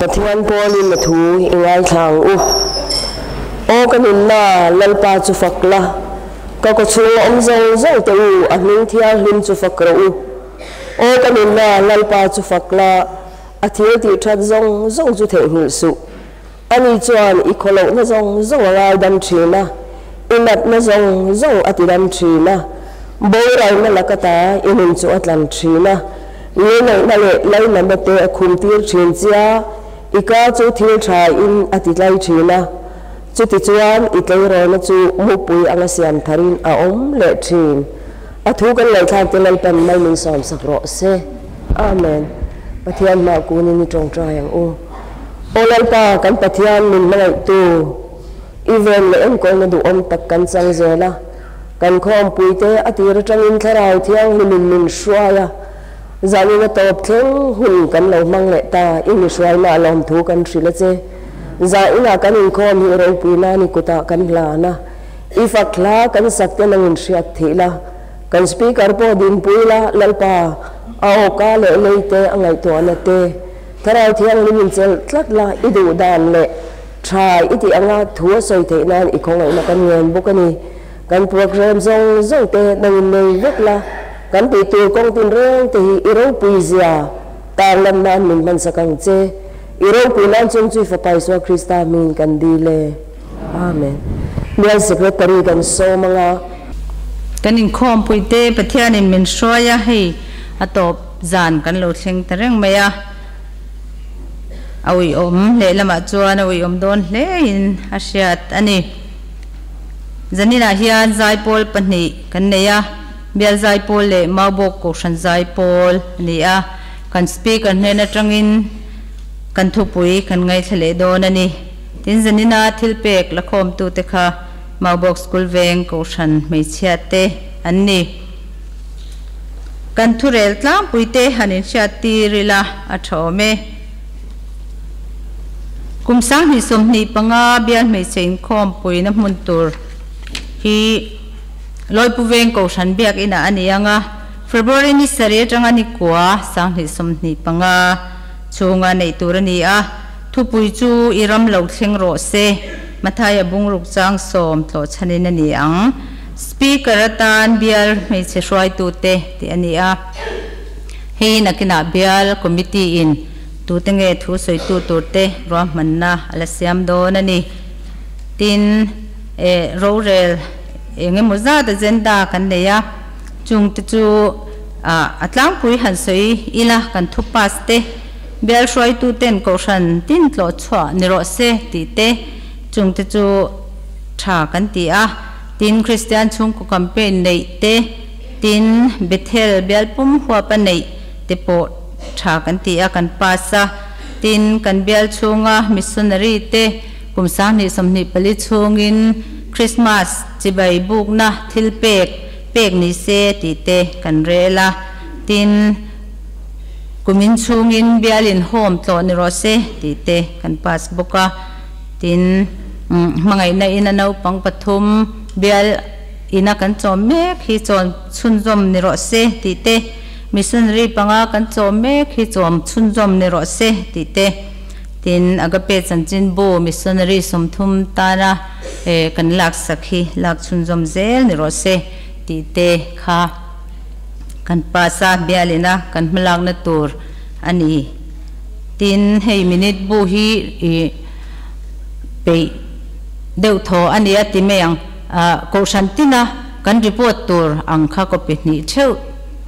Pathian pawlin a thu i ngaithla ang u. Aw ka nunna, Lalpa chu fak la, ka kawchhunga awm zawng zawng te u, a hming thianghlim chu fak rawh u. Aw ka nunna, Lalpa chu fak la, a thil tih that zawng zawng chu theihnghilh suh. Ani chuan i khawlohna zawng zawng a ngaidam thin a, i natna zawng zawng a tidam thin a, boralna laka ta i nun chu a tlan thin a, ngilneihna leh lainatna te a khumtir thin chia, i ka chu thil tha in a titlai thin a, chutichuan i tleirawlna chu mupui anga siam tharin a awm leh thin. A thu kan ngaihthlak te Lalpan mal min sawmsak rawh se. Amen. Pathian hmah kunin i tawngtai ang u. Aw Lalpa, kan Pathian min hmangaihtu, i ven leh enkawlna duhawm tak kan chang zel a. Kan khawmpuite a tir atangin Thlarau Thianghlimin min hruai a, zanin a tawp thleng hun kan lo hmang leh ta, i mi hruaina a lawmthu kan hrilh a che. Zainah kan inkhawm hi ropui nan i kutah kan hlan a, i fak hla kan sak te nangin hriat thih la, kan Speaker pawh dinpui la, Lalpa, a awka leh leite a ngaihtuahna te, Thlarau Thianghlim in chelh tlat la, i duh dan leh tha i tih anga thu a sawi theih nan i khawngaihna kan ngen bawk a ni. Kan program zawng zawng te nang in nei vek la, kan tih tur kawng tin reng te hi i ropui zia tar lan nan min hmansak ang che. I ropui nan chung chu i Fapa Isua Krista hmingin kan dil e. Amen. Bial Secretary kan sawm anga. Kan inkhawmpui te Pathianin min hruai a, hei a tawp zan kan lo thleng ta reng mai a, a uiawm lehlamah chuan a uiawm dawn hlein a hriat a ni. Zaninah hian zaipawl pahnih kan nei a, Bial zaipawl leh Maubawk Kohhran zaipawl a ni a, kan Speaker hnen atangin kan thupui kan ngaithla leh dawn a ni. Tin zanina thilpek lakhawmtute kha Maubawk School veng Kohhran hmeichhia te an ni. Kan thurel tlangpui te han inhriat tir ila a tha awm e. Kum 2025 bial hmeichhe inkhawmpuina hmun tur hi Lawipu veng Kohhran biakinah a ni ang a, February ni sarih atanga ni kua 2025 chhunga neih tur a ni a, thupui chu i ram lo thleng rawh se. Mathaia bungruk chang sawm tlawh chhanin a ni ang. Speaker atan bial hmeichhe hruaitute tih a ni a. Hei nakinah bial committee in tute nge thu sawitu turte ruahmanna a la siam dawn a ni. Tin, eh rorel eng emaw zat agenda kan nei a, chungte chu a tlangpui han sawi ila kan thu pass te. Bial hruaituten kohhran tin tlawh chhuah ni rawh se tih te chungte chu tha kan ti a. Tin, Kristian chhungkaw campaign neih te, tin, Bethel bial pum huapa neih te pawh tha kan ti a, kan pass a. Tin, kan bial chhunga missionary te kum 2024 chhungin Christmas chibai bukna thil pek pek ni se tih te kan rel a. Tin, Kumin chhungin bialin home tlawh ni rawh se tih te kan pass bawk a, tin hmangaihna ina naupang pathum bial ina kan chawm mek hi chawn chhunzawm ni rawh se tih te, missionary panga kan chawm mek hi chawm chhunzawm ni rawh se tih te, tin Agape chanchinbu missionary 30 tana kan laksak hi lak chhunzawm zel ni rawh se tih te kha. Kan pass a, bialina kan hmalakna tur a ni. Tin, hei minute bu hi ih peih deuh thaw a ni a ti mai ang. Ah, Kohhran tina kan report tur ang kha copy hnih theuh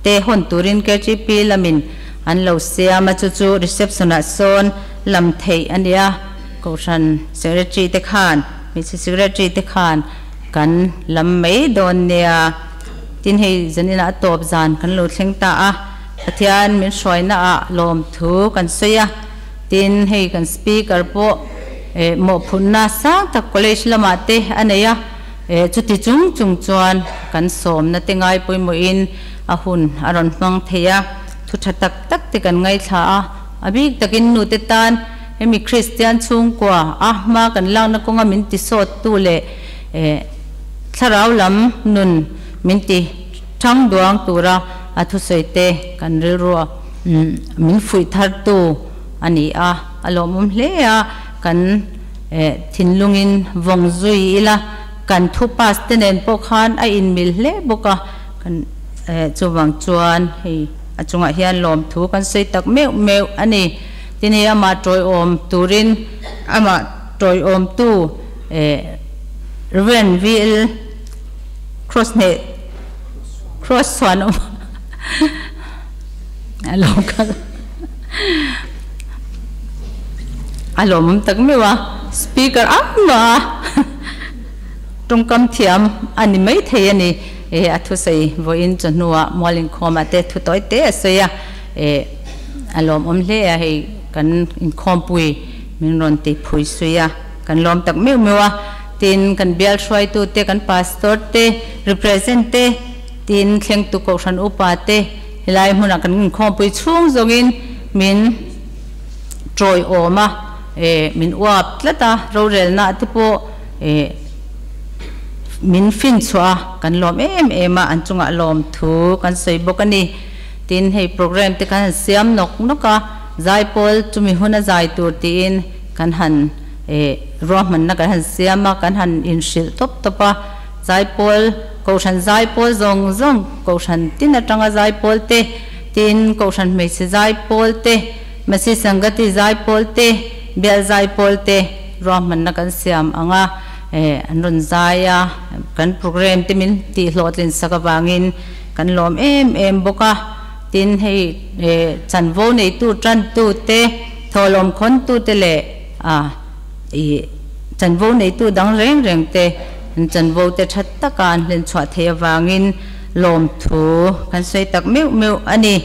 te hawn turin KTP lamin an lo siam a, chu chu reception ah sawn lam theih a ni a. Kohhran secretary te khan, hmeichhe secretary te khan kan lam mai dawn nia. Tin hei zaninah a tawp zan kan lo thleng ta a, Pathian min hruaina ah lawmthu kan sawi a, tin hei kan speaker pawh eh mawhphurhna sang tak college lamah te a nei a, eh chuti chung chung chuan kan sawmna te ngai pawimawhin a hun a rawn hmang thei a, thu tha tak tak te kan ngaithla a, a bik takin nute tan hemi Kristian chhungkua a hma kan lakna kawnga min tisawttu leh eh Thlarau lam nun min ti thang duang tura a thusawi te kan rilru min fuih thar tu a ni a. a lawmawm hle a, kan thinlungin vawng zui ila, kan thu pass te nen pawh khan a inmil hle bawk a, kan chuvang chuan hei a chungah hian lawmthu kan sawi tak meuh meuh a ni. Tin hei amah tawiawm turin amah tawiawmtu Rev. VL Cross hneh Cross chhuan awm a lo kal a lawmawm tak meuh a, speaker ang mah a tawngkam thiam a ni maithei a ni. E a thusawi vawiin chawhnuah mual inkhawmah te thu tawi te a sawi a, e a lawmawm hle a, hei kan inkhawmpui min rawn ti phui sui a, kan lawm tak meuh meuh a. Tin, kan bial hruaitute, kan pastor te, represent te, tin thlengtu kohhran upa te helai hmunah kan inkhawmpui chhung zawngin min tawiawm a, e min uap tlat a, rorelna te pawh e min finchhuah a, kan lawm em em a, an chungah lawmthu kan sawi bawk a ni. Tin, hei program te kan han siam nawk nawk a, zaipawl chumi huna zai tur tiin kan han e ruahmanna kan han siam a, kan han inhrilh tawp tawp a, zaipawl, kohhran zaipawl zawng zawng, kohhran tin atanga zaipawl te, tin kohhran hmeichhe zaipawl te, Masi Sangati zaipawl te, bial zaipawl te ruahmanna kan siam ang a, e an rawn zai a, kan program te min tihhlawhtlin sak avangin kan lawm em em bawk a, tin hei e chanvo neitu tantu te, thawhlawm khawntu te leh a i chanvo neitu dang reng reng te an chanvo te that taka an hlen chhuah theih avangin lawmthu kan sawi tak meuh meuh a ni.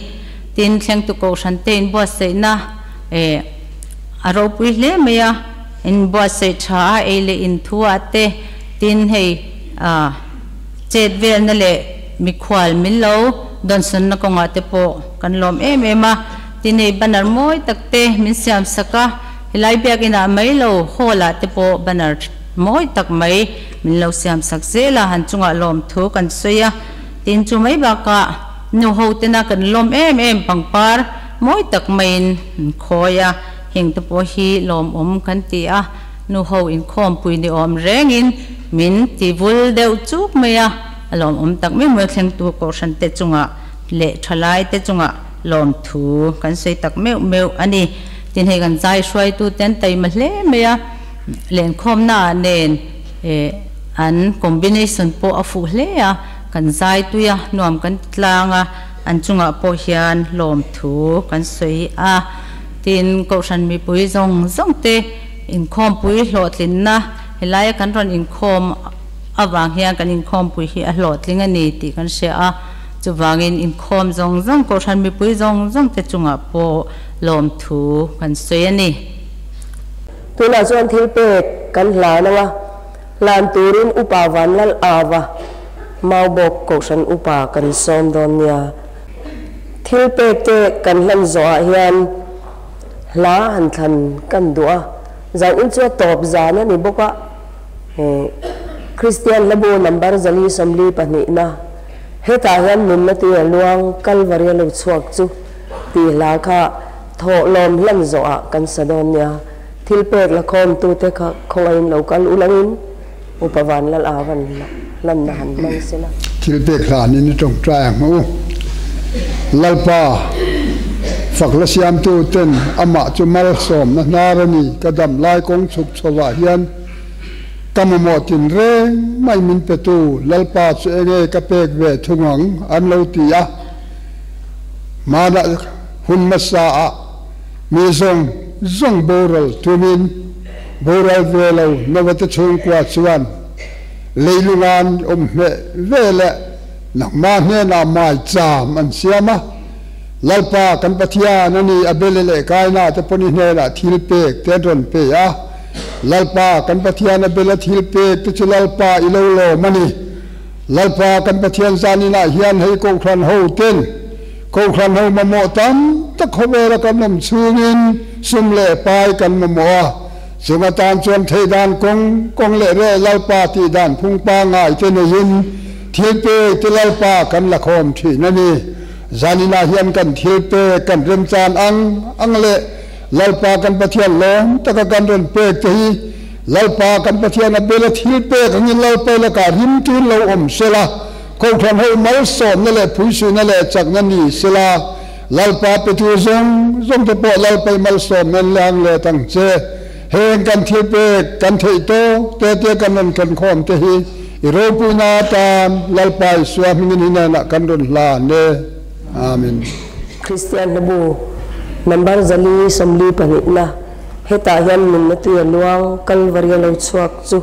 Tin, thlengtu kohhran te inbuatsaihna e a ropui hle mai a, inbuatsaih tha a ei leh inthuah te, tin hei a chet velna leh mikhual min lo dawnsawnna kawngah te pawh kan lawm em em a. Tin hei banner mawi tak te min siam sak a, helai biakinah mai lo hall ah te pawh banner mawi tak mai min lo siam sak zel a, han chungah lawmthu kan sawi a. Tin chu mai bakah nu ho tena kan lawm em em pangpar mawi tak maiin an khawi a, heng te pawh hi lawmawm kan ti a, nu ho inkhawmpui ni awm rengin min ti vul deuh chuk mai a, a lawmawm tak mai mawi thlengtu kohhran te chungah leh thalai te chungah lawmthu kan sawi tak meuh meuh a ni. Tin hei kan zai hruaitute an taima hle mai a, lenkhawmna ah nen eh an combination pawh a fuh hle a, kan zai tui a, nuam kan ti tlang a, an chungah pawh hian lawmthu kan sawi a. Tin Kohhran mipui zawng zawng te inkhawmpui hlawhtlinna helaia kan rawn inkhawm avang hian kan inkhawmpui hi a hlawhtling a ni tih kan hria a. Chuvangin inkhawm zawng zawng, Kohhran mipui zawng zawng te chungah pawh lawmthu kan sawi a ni. Tunah chuan thil pek kan hlan anga hlan turin Upa Vanlal Ava, Maubawk Kohhran Upa kan sawm dawn nia. Thil pek te kan hlan zawhah hian hla han thlan kan duh a, zan in chu a tawp zan a ni bawk a, Kristian hlabu number 442 na Hetah hian nunna tui a luang Kalvari a lo chhuak chu tih hla kha thawh lawm hlan zawhah kan sa dawn nia. Thil pek la khawmtute kha khawngaihin lo kal ulangin Upa Vanlal Avan hlanna han hmang se la. Thil pek hlanin i tawngtai ang u. Lalpa, fak la siamtu ten amah chu malsawmna hnar a ni. Ka dam lai kawng chhuk chhovah hian Ka mamawh tin reng mai min petu Lalpa chu enge ka pek ve thung ang an lo ti a. Hmanah hun hmasa ah mi zawng zawng boral tumin boral ve lo Novate chhungkua chuan leilungan awm hmeh ve leh nangmah hnenah mai cham an siam a. Lalpa kan Pathian a ni Abele leh Kaina te pawh ni hnenah thil pek te an rawn pe a. Lalpa kan Pathian a bela thil pek te chu Lalpa i lo lawm a ni. Lalpa kan Pathian zaninah hian hei Kohhran ho ten Kohhran ho mamawh tam tak khawvela kan awm chhungin sum leh pai kan mamawh a, chung atan chuan thei dan kawng kawng leh reh Lalpa tih dan phung pangngai te neiin thil pek te Lalpa kan la khawm thin a ni. Zaninah hian kan thil pek kan remchan ang ang leh. Lalpa kan Pathian lawm taka kan rawn pek te hi Lalpa kan Pathian a bela thil pek angin Lalpa lakah rimtuin lo awm sela, Kohhran ho malsawmna leh phuisuihna leh chakna ni sela, Lalpa petu zawng zawng te pawh Lalpa i malsawmna an lang let ang che. Heng kan thil pek kan theih tawk te te kan rawn thawnkhawm te hi i ropuina atan Lalpa Isua hmingin hi hnenah kan rawn hlan e. Amen. Kristian hlabu number 442 na hetah hian nunna tui a luang Kalvari a lo chhuak chu.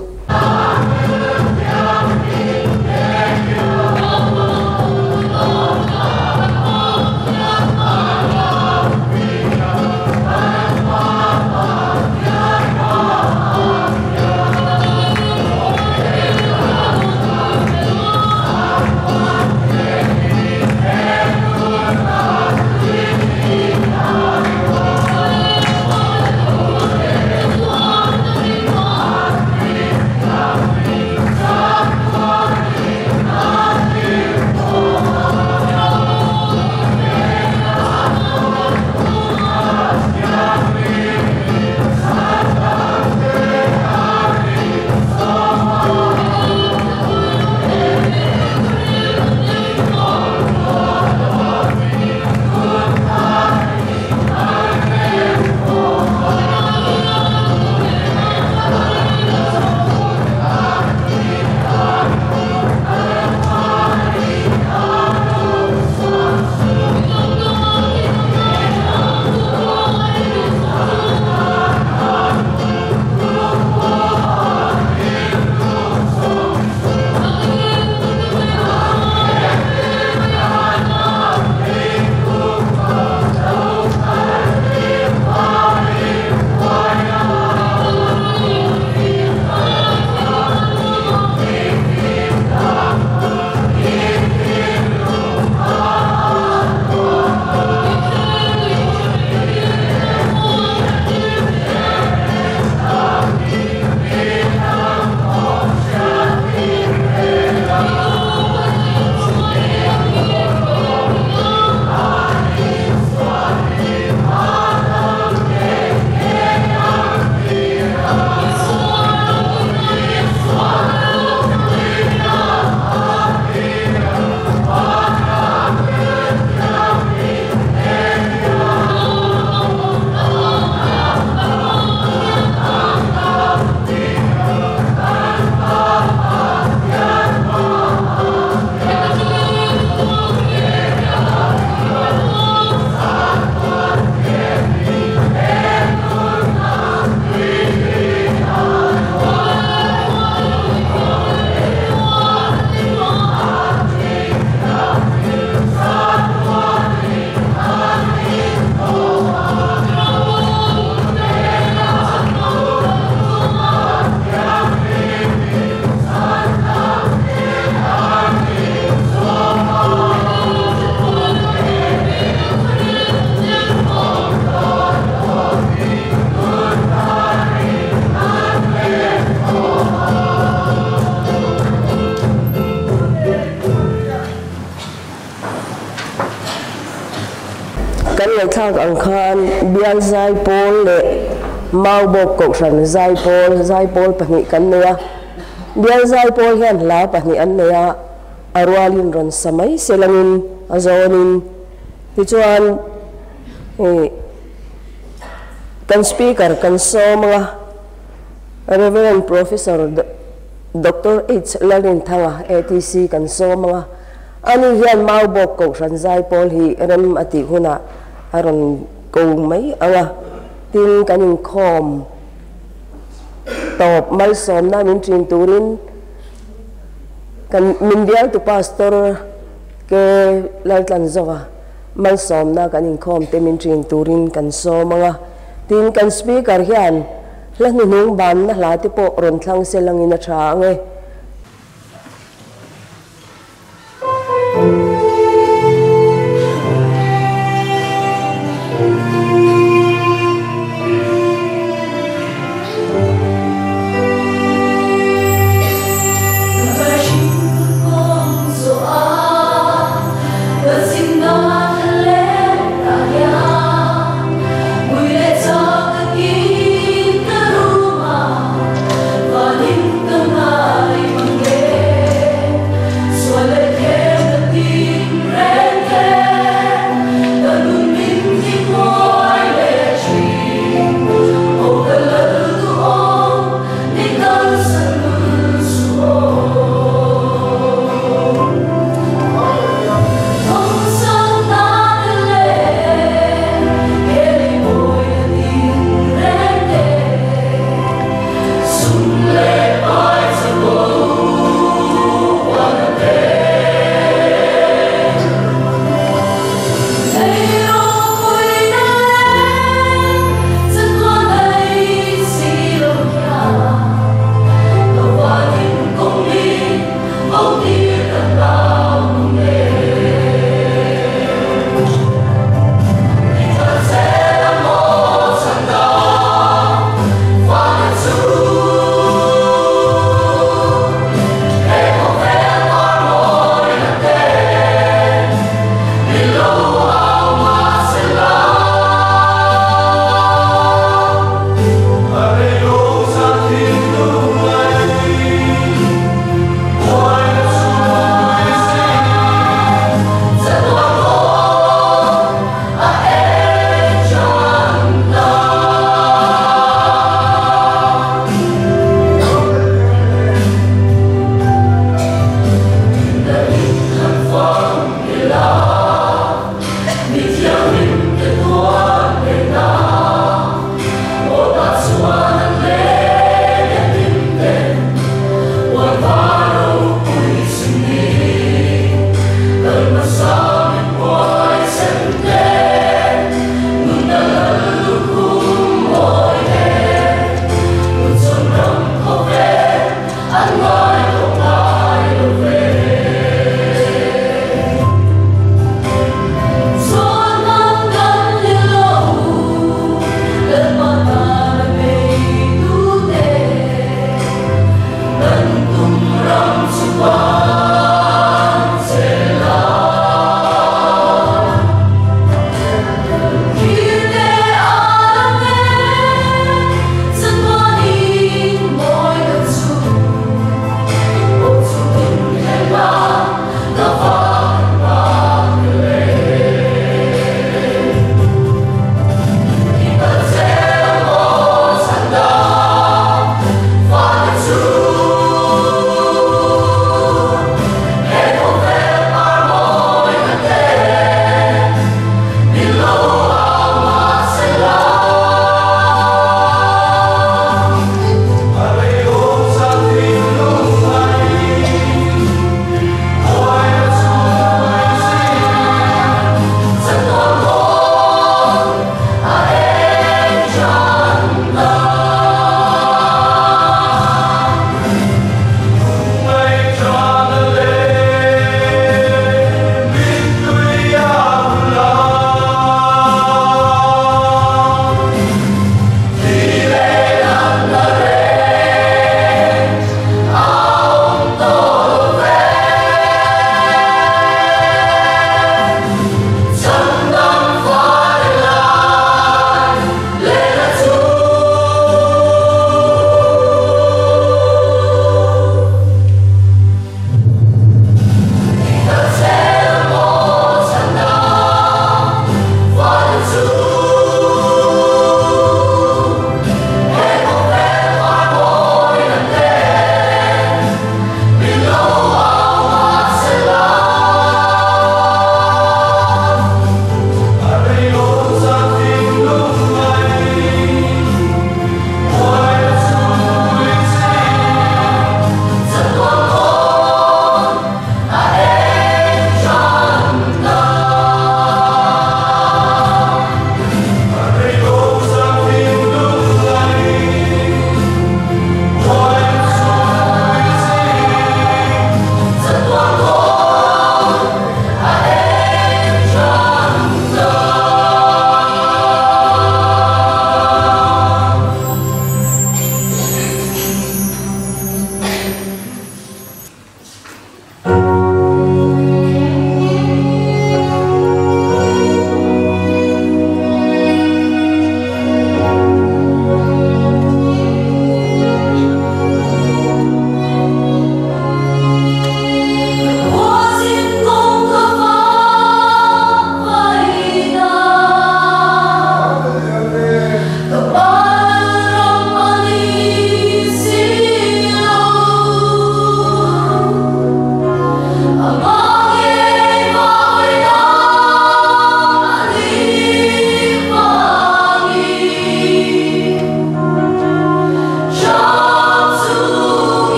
Kan ngaihthlak ang khan Bial Zaipawl leh Maubawk Kohhran Zaipawl, Zaipawl pahnih kan nei a. Bial Zaipawl hian hla pahnih an nei a, a rualin rawn sa mai se langin a zawnin. Tichuan kan Speaker kan sawm anga Reverend Professor Doctor H Lalrinthanga ATC kan sawm anga. Ani hian Maubawk Kohhran Zaipawl hi rem a tih hunah a rawn ko mai ang a, tin kan inkhawm tawp malsawmna min ṭin turin kan min bialtu Pastor ke Laltlanzova malsawmna kan inkhawm te min ṭin turin kan sawm ang a, tin kan Speaker hian hla hnuhnung banna hla te pawh rawn thlang se langin a ṭha ang e.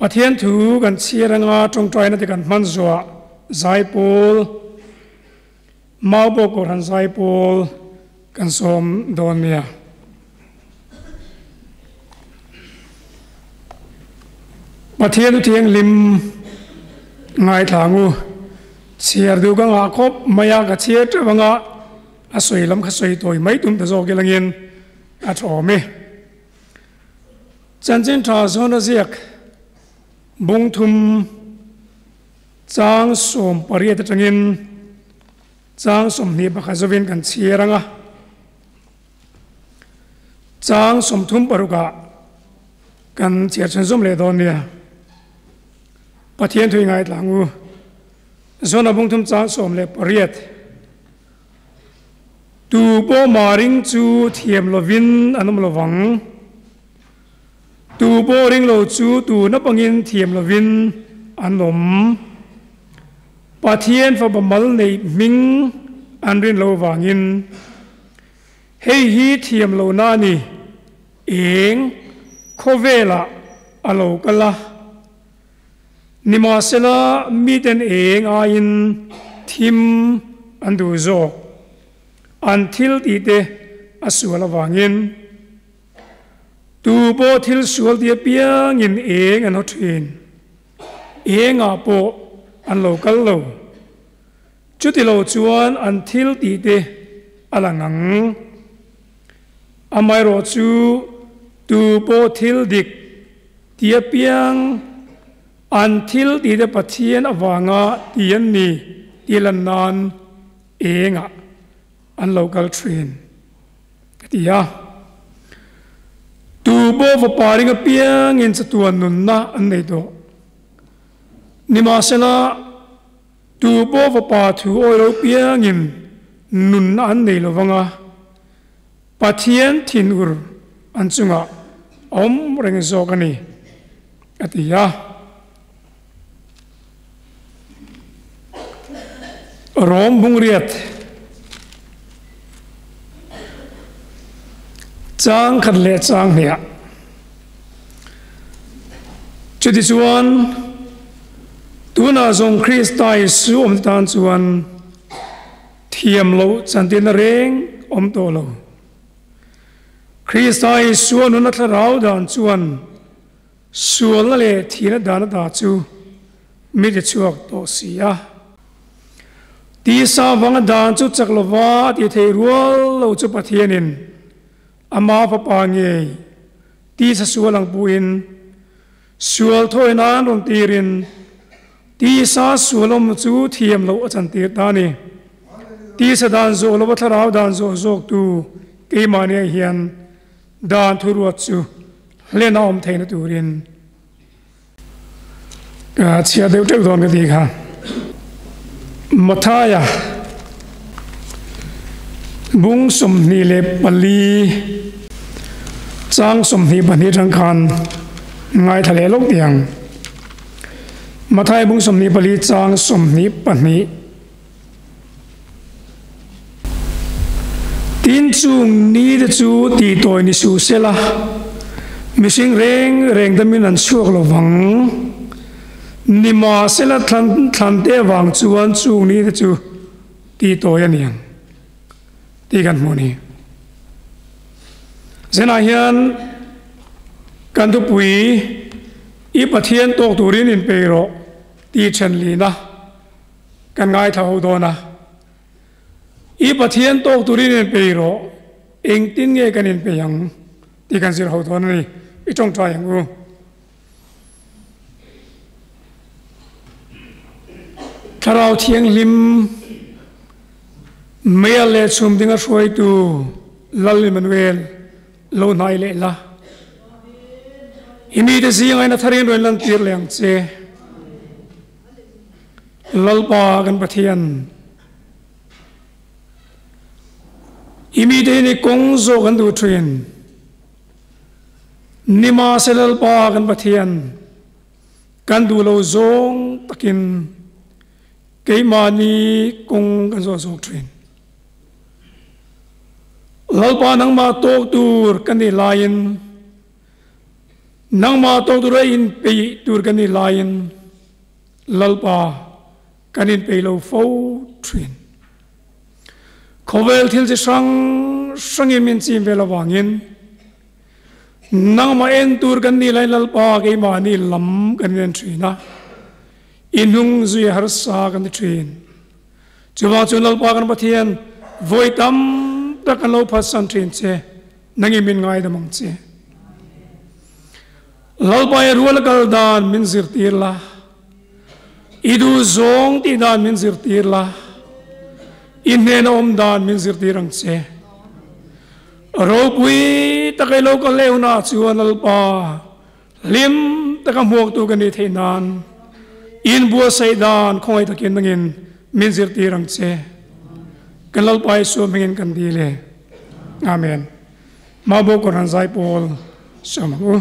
Pathian thu kan chhiar anga tawngtaina te kan hman zuah Zaipawl, Maubawk Kohhran Zaipawl kan sawm dawn nia. Pathian thu thianghlim ngaithla ang u. Chhiar duh ka ngah khawp mai a, ka chhiar teuh anga a sawi lam kha sawi tawi mai tum ta zawk ilangin a tha awm e. Chanchin tha zawn a ziak bung thum chang 18 atangin chang 21 zawin kan chhiar anga chang 36 ah kan chhiar chhunzawm leh dawn nia. Pathian thui ngaithla ang u. Zawn a bung thum chang 18. Tu pawh mah ring chu thiam lovin an awm lovang. Tu pawh ring lo chu tu napangin thiam lovin an awm. Pathian fapa mal neih hming an rin lo vangin. Hei hi thiam lohna a ni. Eng khawvelah a lo kal a. Nimahsela, miten eng aiin thim an duh zawk. An thil tihte a sual avangin. Tu pawh thil sual ti apiangin eng an haw thin. Engah pawh an lo kal lo. Chuti lo chuan an thil tihte a lang ang. Amaherawhchu, tu pawh thil dik Ti apiang an thil tihte Pathian avanga ti an ni tih lan nan engah an lo kal thin, a ti a. Tu pawh fapa ring apiangin chatuan nunna an nei tawh. Nimahsela, tu pawh fapa thu awi lo piangin nunna an nei lo vang a. Pathian thinur an chungah a awm reng zawk a ni, a ti a. Rom bungriat chang khat leh chang hniah. Chutichuan, tunah zawng Krista Isu awmte tan chuan, Thiam loh chantina reng awm tawh lo. Krista Isua nuna thlarau dan chuan sualna leh thihna dan ata chu mi ti chhuak tawh si a. Tisa vanga dan chu chak lova a ti thei rual lo chu Pathianin Ama Fapa ngei tisa sual ang puhin Sual thawi nan rawn tirin tisa sualawm chu thiam loh a chantir ta a ni. Tisa dan zawh lova thlarau dan zawh zawktu keimahniah hian dan thuruat chu hlen a awm theihna turin ka chhiar deuh teuh dawn ka ti kha. Mathaia bung 24 chang 22 atang khan ngaithla leh lawk tih ang. Mathaia bung 24 chang 22. Tin chung ni te chu tihtawi ni suh sela, mihring reng reng damin an chhuak lo vang. Nimahsela thlan thlan te avang chuan chung ni te chu tihtawi a ni ang tih kan hmuh a ni. Zenah hian kan thupui i Pathian tawk turin inpeih rawh tih then lihna Kan ngaithla ho dawn a, I Pathian tawk turin inpei rawh, engtin nge kan inpei ang tih kan zir ho dawn a ni, i tawngtai ang u. Thlarau Thianghlim Meial leh chhum dinga hruaitu Lal Emmanuel lo hnai leh la. I mite zinga in a tharin rawn lantir leh ang che. Lalpa kan Pathian, i mite hi ni kawng zawk an duh thin. Nimahse Lalpa kan Pathian, kan duh lo zawng takin keimahni kawng kan zawh zawk thin. Lalpa nangmah tawk tur kan nih laiin. Nangmah tawk tura in peih tur kan nih laiin Lalpa kan in peih lo fo thin. Khawvel thil chi hrang hrangin min chim vel avangin nangmah en tur kan nih laiin Lalpa keimahni lam kan in en thin a, i hnung zui harsa kan ti thin. Chuvang chuan Lalpa kan Pathian vawi tam tak kan lo phatsan thin che. Nangin min ngaidam ang che. Lalpa i rual kal dan min zirtir la. I duh zawng tih dan min zirtir la. I hnena awm dan min zirtir ang che. Ropui taka i lo kal leh hunah chuan Lalpa hlim taka hmuaktu ka nih theih nan in buatsaih dan khawngaih takin nangin min zirtir ang che. Kan Lalpa Isua hmingin kan dil e. Amen. Mabo Koran Zai Pawl Sawm ang u.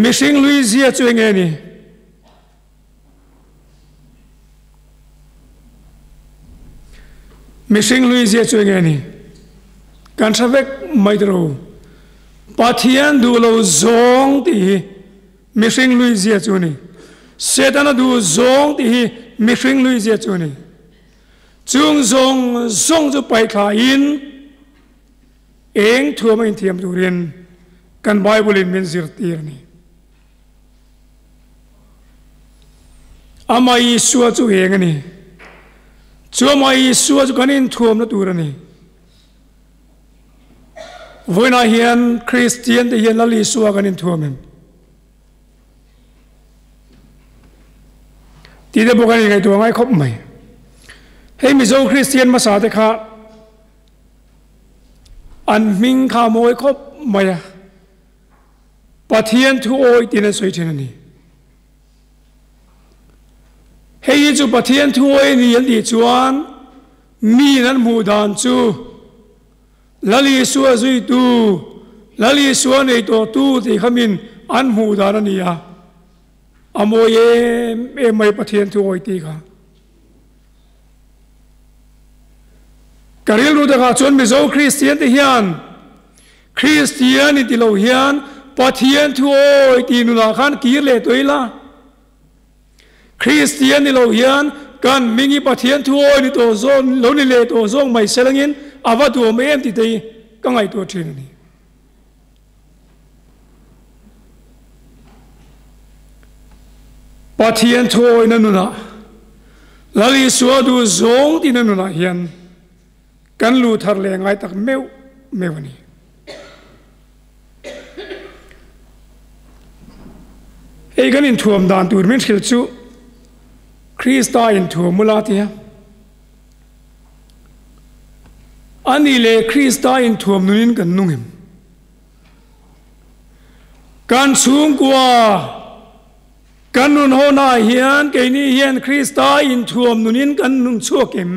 Mihring lui zia chu enge ni? Mihring lui zia chu enge ni? Kan hre vek mai tiro. Pathian duh lo zawng tih hi mihring lui zia chu ni. Setana duh zawng tih hi mihring lui zia chu ni. Chung zawng zawng chu paihthla in eng thuam a inthiam turin kan Bible in min zirtir a ni. Amah Isua chu eng a ni? Chu amah Isua chu kan inthuamna tur a ni. Vawiinah hian Kristian te hian Lal Isua kan inthuam em? Tih te pawh kan inngaihtuah ngai khawp mai. Hei Mizo Kristian hmasa te kha an hming kha a mawi khawp mai a. Pathian thu awi tiin an sawi thin a ni. Hei hi chu Pathian thu awi a ni an tih chuan miin an hmuh dan chu Lal Isua zuitu, Lal Isua nei tawhtu tih kha min an hmuh dan a ni a. A mawi em em mai Pathian thu awi tih kha. Ka rilru takah chuan Mizo Kristian te hian Kristian inti lo hian Pathian thu awi tih nunah khan kir leh tawh ila. Kristian ni lo hian kan hming hi Pathian thu awi ni tawh zawk lo ni leh tawh zawk mai selangin a va duhawm em tih te hi ka ngaihtuah thin a ni. Pathian thu awina nunah Lal Isua duh zawng tina nunah hian kan luh thar leh ngai tak meuh meuh a ni. Hei kan inthuam dan tur min hrilh chu Krista inthuam ula tia. Ani leh Krista inthuam nunin kan nung em? Kan chhungkua kan nun hona hian keini hian Krista inthuam nunin kan nung chhuak em?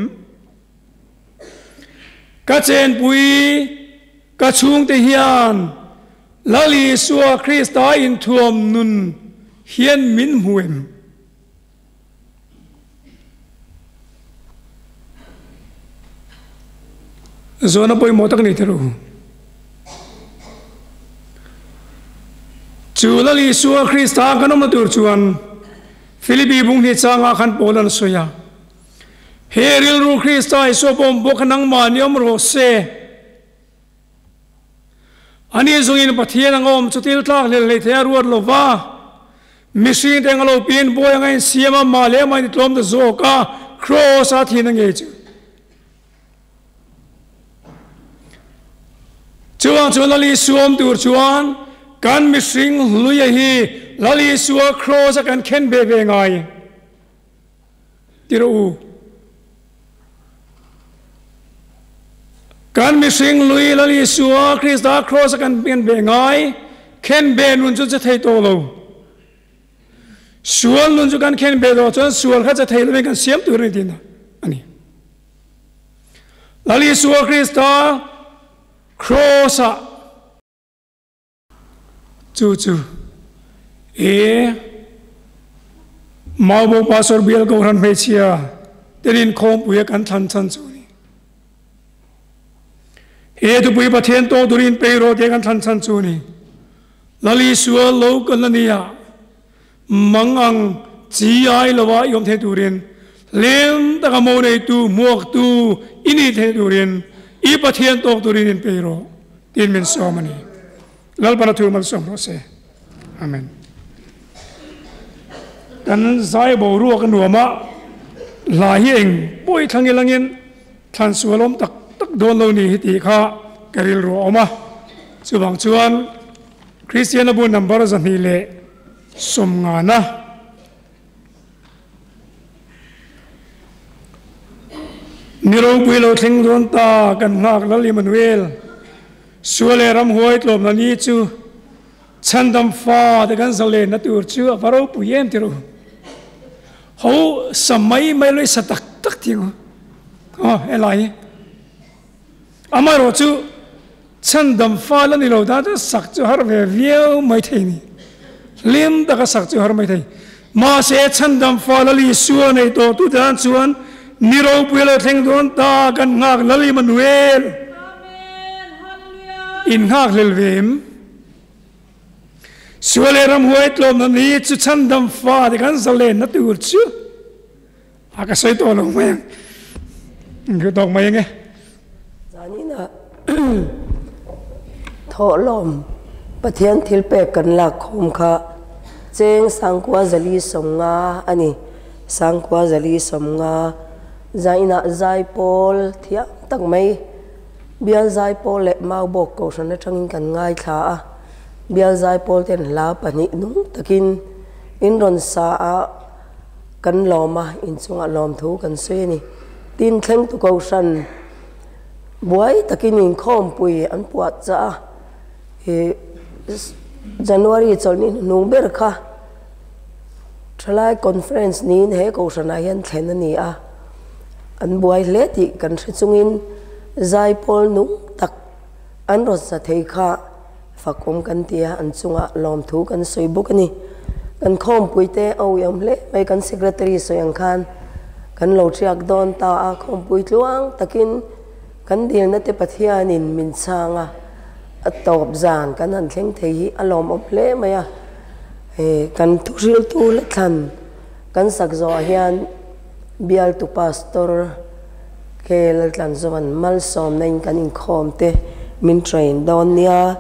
Ka chenpui ka chhungte hian Lal Isua Krista inthuam nun hian min hmu em? Zawhna pawimawh tak a ni teh u. Chu Lal Isua Krista kan awmna tur chuan Philippi bung hnih changah khan Paul an sawi a, He rilru Krista Isua pawm bawk kha nangmah ni awm rawh se. Ani zungin Pathian anga awm chu thil tlak hlel hlei thei a ruat lo va, mihring te anga lo pian buai anga insiam a, mah leh mah in tlawm ta zawk a, Kraws a thin a ngei chu. Chuvang chuan Lal Isua awm tur chuan kan mihring hluia hi Lal Isua Kraws a kan khen ve ve ngai. Ti rawh u. Kan mihring lui Lal Isua Krista Kraws a kan pian ve ngai, khen be nun chu che thei tawh lo. Sual nun chu kan khen be tawh chuan sual kha che thei lovin kan siam tur a ni tihna a ni. Lal Isua Krista Kraws ah Chu chu e Maubo Pastor Bial Kohhran hmeichhia ten inkhawmpui a kan thlan chhan chu a ni. He thupui Pathian tawk turin pei rawh tih a kan thlan chhan chu a ni. Lal Isua lo kal a nia, mang ang chi ai lova i awm thei turin, hlim taka mo neitu, hmuaktu i nih theih turin i Pathian tawk turin in pei rawh tiin min sawm a ni. Lalpana thu malsawm rawh se. Amen. Kan zai boruak a nuam a, hla hi eng pawh i thlang ilangin thlan sual awm tak tak dawn lo ni hi tih kha ka rilru a awm a. Chuvang chuan Kristiana bu number 290 na Ni ropui lo thleng dawn ta kan nghak Lal Immanuel. Sual leh ramhuai tlawmna ni chu chhandam fa te kan zalenna tur chu a va ropui em ti ru. Ho sa mai mai lo i sa tak tak ti ang aw helai hi. Amaherawh chu chhandam fa la ni lo tan chuan sak chu har ve viau mai thei ni. Lim taka sak chu har mai thei. Mahse chhandam fa Lali Isua nei tawh tu tan chuan ni ropui lo thleng dawn ta kan nghak Lal Immanuel. In nghak hlel ve em? Sual leh ramhuai tlawmna ni chu chhandam fa te kan zalenna tur chu a ka sawi tawh lo mai ang. Ka tawk mai ang e. Zanina thawhlawm Pathian thilpek kan lak khawm kha cheng sangkua zali sawmnga a ni. Sangkua zali sawmnga zainah zaipawl thiam tak mai Bial zaipawl leh Maubawk Kohhran atangin kan ngaithla a. Bial zaipawl ten hla pahnih nung takin in rawn sa a. Kan lawm a, inchungah lawmthu kan sawi a ni. Tin, thlengtu Kohhran buai takin inkhawmpui an puah chah a, ih January chawlhni hnuhnung ber kha Thalai Conference niin he Kohhranah hian thlen a ni a, an buai hle tih kan hre chungin zaipawl nung tak an rawn sa thei kha Fakawm kan ti a, an chungah lawmthu kan sawi bawk a ni. Kan khawmpuite a uiawm hle mai, kan secretary sawi ang khan kan lo ṭiak dawn ta a, khawmpui tluang takin kan dilna te Pathianin min chhang a, a tawp zan kan han thleng thei hi a lawmawm hle mai a. Kan thuhriltu la thlan kan sak zawhah hian bialtu pastor, Ke Laltlanzovan malsawmna in kan inkhawm te min train dawn nia.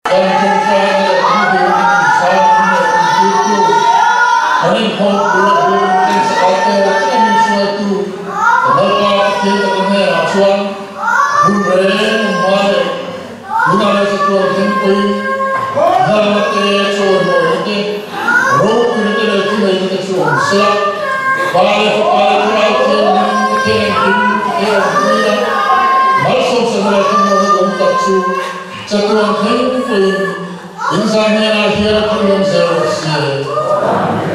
Kan ṭawngṭaina leh kan dilna min chhangtu leh min tirtu, kan inkhawmpui a bul min sak a tawk tawk min hruaitu ka Lalpa Pathian taka hnenah chuan hun reng hma leh tunah leh chatuan thleng pawhin hnamna te, chawimawina te, ropuina te leh thuneihna te chu awm sela, Pa leh Fapa leh Thlarau Thianghlim Pathian engkim te awmpuina malsawmsakna leh thlamuanna dawng tak chu Chatuan thleng pawhin in zah hnenah hian a phun awm zel rawh si.